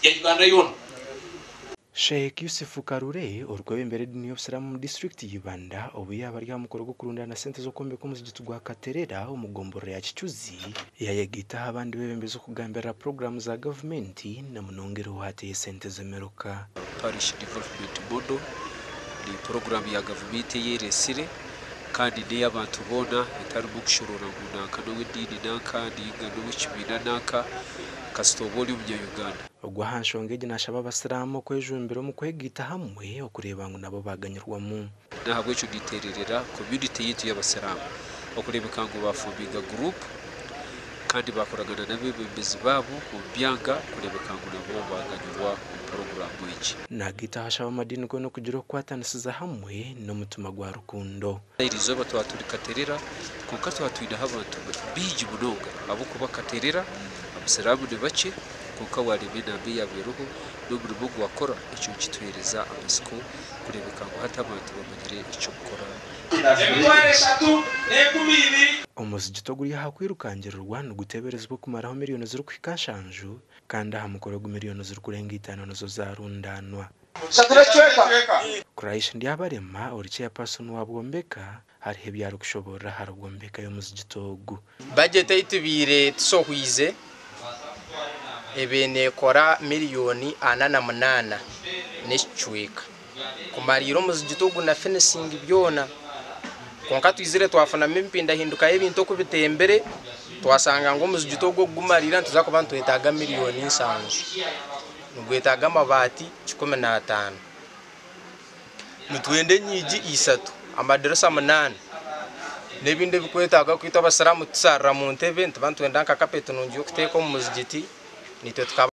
ya Uganda yoona. Sheikh Yusuf Karure orikwebembera ediini y'obusiraamu omu disiturikiti ya Ibanda obu yaaba ari aha mukoro gw'okurundaana sente z'okwombeka omuzigiti gwa Katerera omu gomborora ya Kicuzi yayegaita aha bandi beebembezi okugambirira puroguraamu za gavumenti na munonga eriho hati ey'esente z'emiruka. Parish Development Model ni puroguraamu ya gavumenti ei ereetsire kandi n'ey'abantu boona etarimu kushoroora ngu nanka n'ow'ediini nanka ninga n'ow'ekibiina nanka kasita oba ori omunya-Uganda. Ogwo aha nshonga egi naashaba abasiraamu okwejumbira omu kwegaita hamwe okureeba ngu nabo baaganyirwamu. N'ahabw'ekyo ninteererera community yaitu y'abasiraamu okureebeka ngu baafominga guruupu kandi baakoragana n'abeebembezi baabo omu byanga kureebeka ngu nabo baaganyirwa omu puroguraamu egi. Naagaitaho ashaba amadiini goona okugira okukwatanisiza hamwe n'omutima gwa rukundo. Eri izooba twaba turi Katerera kwonka twaba twineho abantu baingi munonga ahabw'okuba Katerera abasiraamu ni bakye kwonka waareeba enamba eyaaba eriho n'omurimo ogu wakora ekyo nikituheereza amatsiko kureebeka ngu hati abantu bamanyire eky'okukora. 32,000. Omuzigiti oguri aha kwirukangirirwa niguteeberezibwa okumaraho miriyoni zirikuhika nshanju kandi aha mukoro ogu miriyoni zirikurenga itaano nizo zaarundaanwa. Quraish Ndyabarema ori chairperson wa Bwombeka hariho ebi arikushoboorora ahari Bwombeka y'omuzigiti ogu. Bajeti ei tubaire tushohwize ebaire neekora miriyoni 48 n'ekicweka kumariira omuzigiti ogu na finisingi byona. Kwonka twizire twafunamu empindahinduka y'ebintu oku bitembire, twashanga ngu omuzigiti ogu okugumariira nituza kuba nitwetaaga miriyoni 7. Nigwetaaga amabaati 15. Nitwenda enyigi ishatu, amadirisa 8 n'ebindi ebikwetaaga kwitwe abasiraamu tusharira mu ntebe nituba nitwenda nka kapeti nungi y'okuteeka omu muzigiti naitwe tukaba.